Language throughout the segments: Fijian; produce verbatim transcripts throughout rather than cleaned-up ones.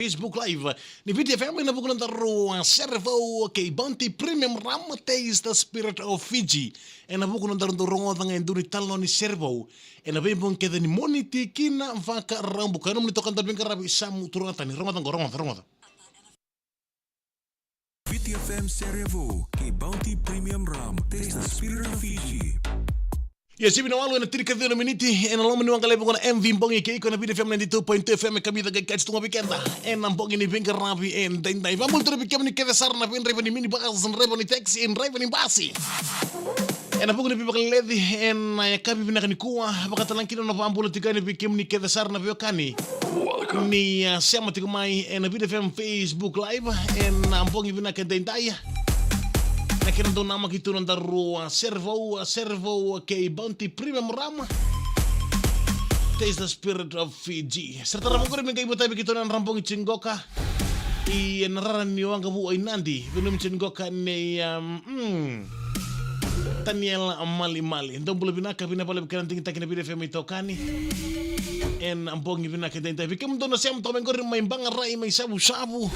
Facebook Live ni Viti F M ena vuku ni nodaru sere vou kei Bounty Premium Rum, Taste the Spirit of Fiji. Ena vuku ni nodaru dau rogoca ga e dua ni talanoa ni sere vou ena veibogi kece ni Moniti ki na Vakaraubuka. Ena nomuni toka daru veiqaravi Samu Turagatani. Rogoca qo, rogoca, rogoca. Viti F M sere vou kei Bounty Premium Rum, Taste the Spirit of Fiji. Ia, sivi na walu ena tinikaciwa na miniti ena loma ni waqa levu qo na M V Bogi kei iko ena Viti F M ninety-two point two F M. E kamica qai kati tu ga vei keda ena bogi ni veiqaravi edaidai. Vakabula tu vei kemuni kece sara na veidraiva ni minibus, draiva ni taxi, draiva ni basi. Ena vuku ni veivakaleleci ena yakavi vinaka nikua, vakatalega kina na vakabula tiko yani vei kemuni kece sara na veiwekani ni, ah, sema tiko mai ena Viti F M Facebook Live ena bogi vinaka edaidai. Na kena dau namaki tu na nodaru, ah, sere vou, ah, sere vou, ah, kei Bounty Premium Rum, Taste the Spirit of Fiji. Sere tarava qori me qai vata vei keitou ena bogi tiko qoka. Ena rara ni waqa vou i Nadi, vei nomuni tiko qoka nei, um, mm, Taniela Malimali. Dou bula vinaka, vinaka vakalevu kei na digitaki na Viti F M itokani ena bogi vinaka edaidai. Vei kemudou na sema toka mai qori mai Baqarai, mai Savusavu,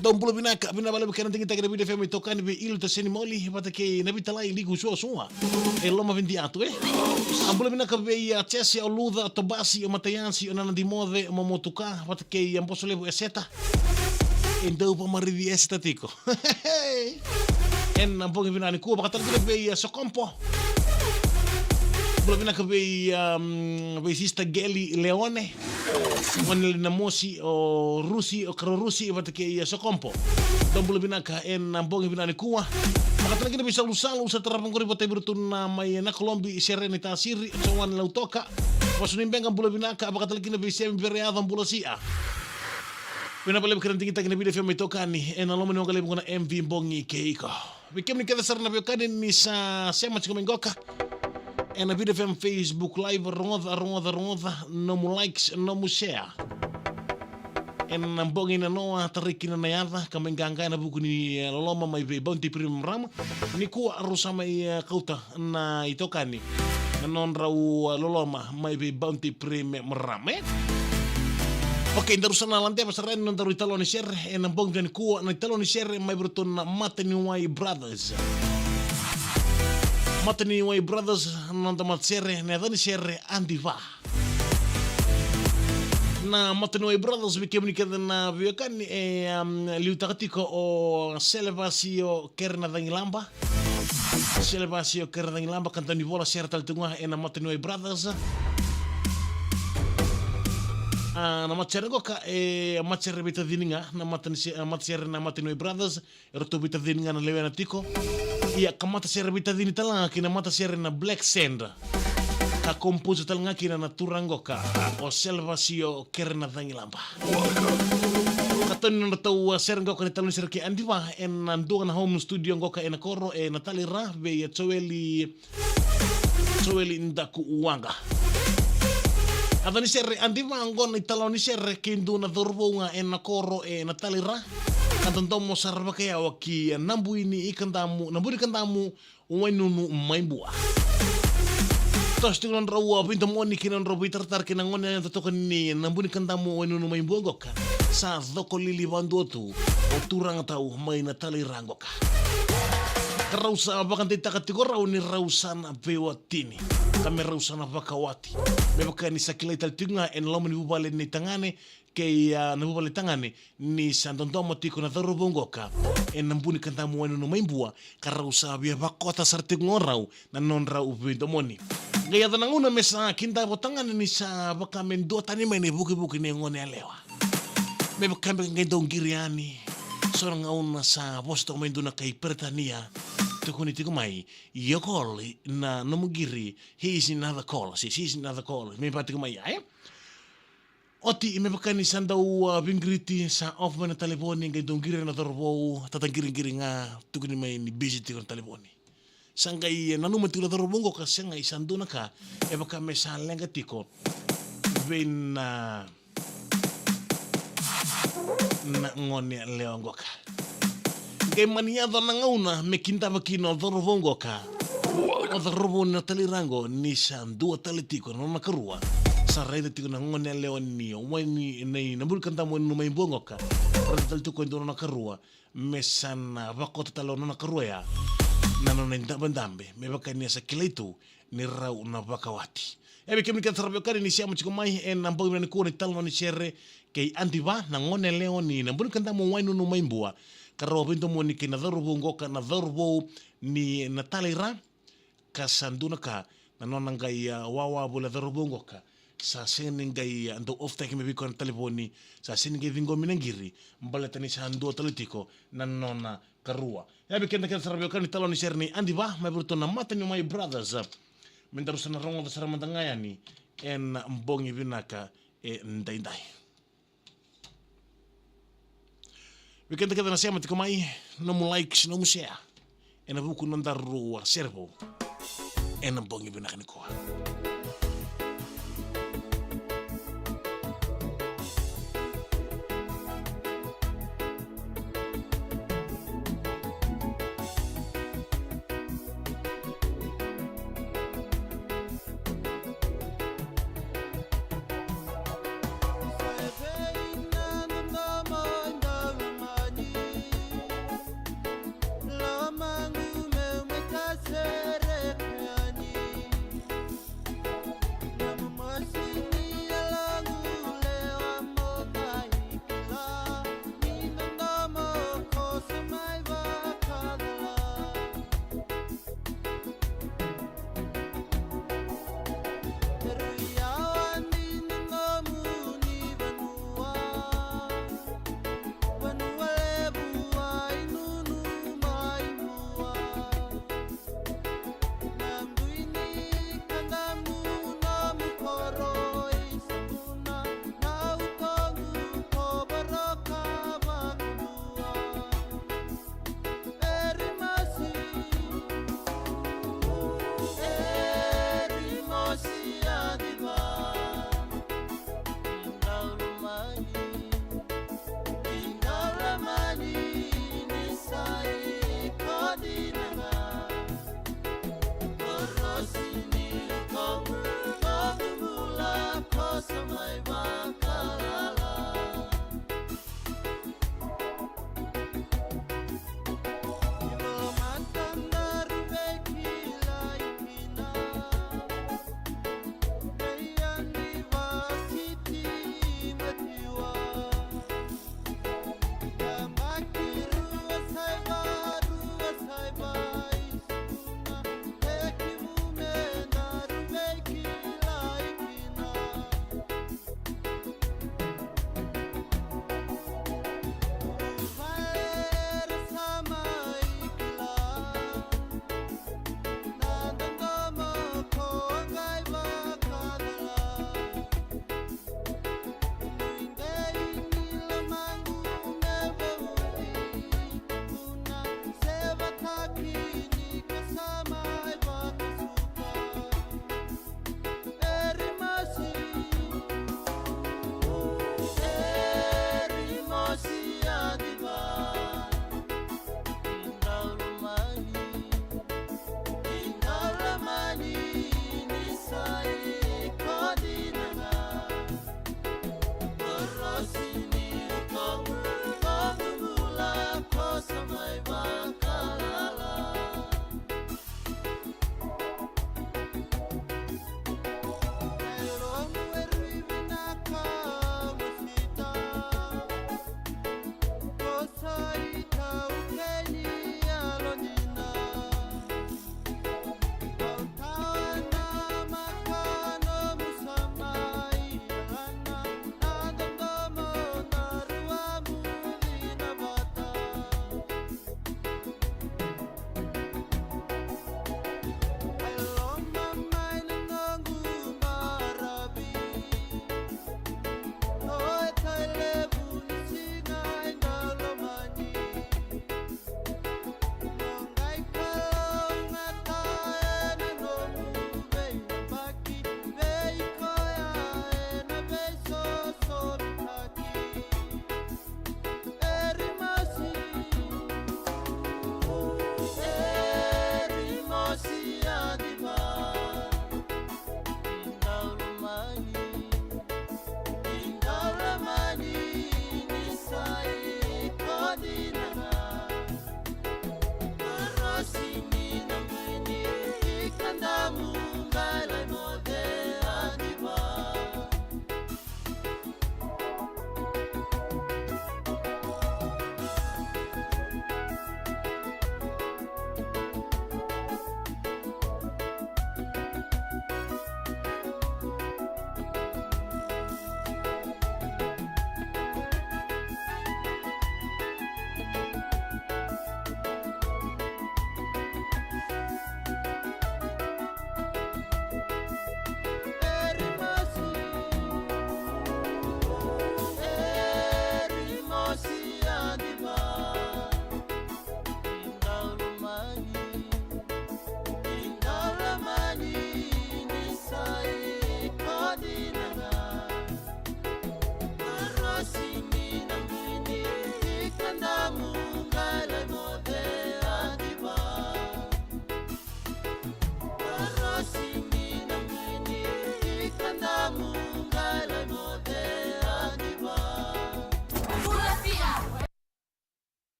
dou bula vinaka, vinaka vakalevu kei na digitaki na Viti F M itokani, vei Ilu Tasenimoli vata kei Navitalai Liku Suasua e Lomavidiatu, e. A bula vinaka vei, ah, Jese, o Luca, o Tobasi, o Mataiasi, o Nana Dimoce, o Momotuka vata kei, ah, Bosolevu Eseta. E dau vakamarici Eseta tiko ena bogi vinaka nikua. Vakatalega kina vei, ah, Sokompo. Bula vinaka vei, um, vei Sister Geli Leone, o Neli Namosi, o Rusi, o Karo Rusi vata kei, ah, Sokompo. Dou bula vinaka ena bogi vinaka nikua. Vakatalega kina vei Salusalu, sere tarava qori vata vei iratou na mai Nakolobi, Sereni Tasiri, Joan Lautoka, Vasu ni Beqa, bula vinaka. Vakatalega kina vei Semi Vereyaca, bula sia. Vinaka vakalevu kei na digitaki na Viti F M itokani ena loma ni waqa levu qo na M V Bogi kei iko. Vei kemuni kece sara na veiwekani ni sa sema tiko mai qoka ena Viti F M Facebook Live, rogoca, rogoca, rogoca, nomu likes, nomu share. Ena bogi nanoa, tarai kina na yaca ka mai qaqa ena vuku ni, eh, loloma mai vei Bounty Premium Rum. Nikua rau sa mai, eh, kauta na itokani na nodrau, eh, loloma mai vei Bounty Premium Rum, e. Okay, daru sa na ladeva sara yani na nodaru italanoa ni sere ena bogi nikua, na italanoa ni sere mai vei iratou na Mataniwai Brothers. Mataniwai Brothers, na noda matasere, na yaca ni sere Adiva. Na Mataniwai Brothers, vei kemuni kece na veiwekani, e, um, liutaka tiko o Selevasio Kerenacagilaba. Selevasio Kerenacagilaba, ka dau ni vola sere tale tu ga ena Mataniwai Brothers. A, na matasere qoka, e, matasere veitacini ga, na matani se-, a, matasere na Mataniwai Brothers, eratou veitacini ga na lewena tiko. Ia, ka matasere veitacini tale ga kina matasere na Black Sand, ka komposa tale ga kina na turaga qoka, o Selevasio Kerenacagilaba. Ka tau ni nodratou, a, sere qoka na italanoa ni sere kei Adiva ena dua na home studio qoka ena koro e Natalira, vei, a, Joeli Joeli Dakuwaqa. A yaca ni sere Adiva, qo na italanoa ni sere kei dua na cauravou ga ena koro e Natalira, ka dodomo sara vakayawa ki Nabuinikadamu, Nabuinikadamu, Wainunu mai Bua. Toso tiko na nodrau veidomoni kei na nodrau veitaratara kei na gone totoka ni Nabuinikadamu, Wainunu mai Bua qoka. Sa cokolili vakadua tu o turaga tau mai Natalira qoka. Ka rau sa vakadeitaka tiko rau ni rau sa na veiwatini, ka me rau sa na vakawati. Me vaka ni sa kilai tale tiko ga ena loma ni vuvale ni tagane kei, a, na vuvale tagane, ni sa dodomo tiko na cauravou qoka e Nabuinikadamu, Wainunu mai Bua, ka rau sa via vakota sara tiko ga o rau na nodrau veidomoni. Qai yaco na gauna me sa kidava o tagane ni sa vaka me duatani mai na ivukivuki ni gone yalewa. Me vaka me qai dau qiri yani. So na gauna sa vosa toka mai dua na kai Peritania, tukuni tiko mai, "Io, call na nomu qiri, he is in another call, sis, he is in another call." Me vaka tiko mai ya, e? Oti, me vaka ni sa dau, a, veiqiriti, sa off mai na talevoni, qai dau qiri na cauravou, tata qiriqiri ga, tukuni mai ni busy tiko na talevoni. Sa qai nanuma tiko na cauravou qoka, se qai sa dua na ka e vaka me sa leqa tiko vei na, na gone yalewa qoka. Qai mani yaco na gauna me kidava kina o cauravou qoka, o cauravou na Natalira qo, ni sa dua tale tiko na nona karua. sa raica tiko na gone yalewa ni wai ni, ni, na buli ka damu ni mai Buagoka. Raica tale tiko e dua nona karua, me sa na vakota tale o nona karua ya na nona idabedabe, me vaka ni a sa kilai tu ni rau na vakawati. E vei kemuni kece sara veiwekani ni sema tiko mai ena bogi vinaka nikua ni talanoa ni sere kei Adiva, na gone yalewa ni na buli ka damu wai nunu mai Bua, ka rau a veidomoni kei na cauravou qoka, na cauravou ni na talei ra, ka sa dua na ka na nona qai, a, wawa voli a cauravou qoka. Sa sega ni qai, a, dau off taki mai vei koya na talevoni, sa sega ni qai ciqomi na qiri, baleta ni sa dua tale tiko na nona karua. E vei keda kece sara veiwekani ni talanoa ni sere nei Adiva mai vei iratou na Matanimai Brothers. Me daru sa na rogoca sara mada ga yani ena bogi vinaka e daidai. Vei keda kece na sema tiko mai, nomu like, nomu share ena vuku ni nodaru a sere vou ena bogi vinaka nikua.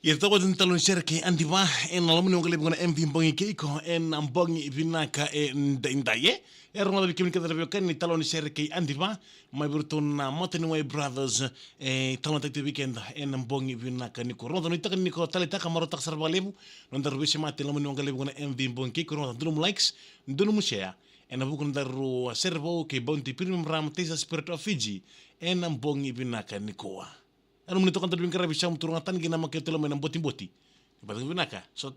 Ia, toka ni talanoa ni sere kei Adiva ena loma ni waqalevu na M V Bogi kei iko ena bogi vinaka edaidai. E rogoca vei kemuni kece na veiwekani ni talanoa ni sere kei Adiva mai vei iratou na Mataniwai Brothers. E talanoataki tiko vei keda ena bogi vinaka nikua. Rogoca, nuitaka ni ko taleitaka, marautaka sara vakalevu. Nodaru veisemati ena loma ni waqalevu na M V Bogi kei iko. Rogoca, dua nomu likes, dua nomu share ena vuku ni nodaru sere vou kei Bounty Premium Rum, Taste the Spirit of Fiji, ena bogi vinaka nikua. Ena nomuni toka, daru veiqaravi Samu Turugatani kei na Makeo Telo mai na Botiboti. Ni bacegu vinaka. So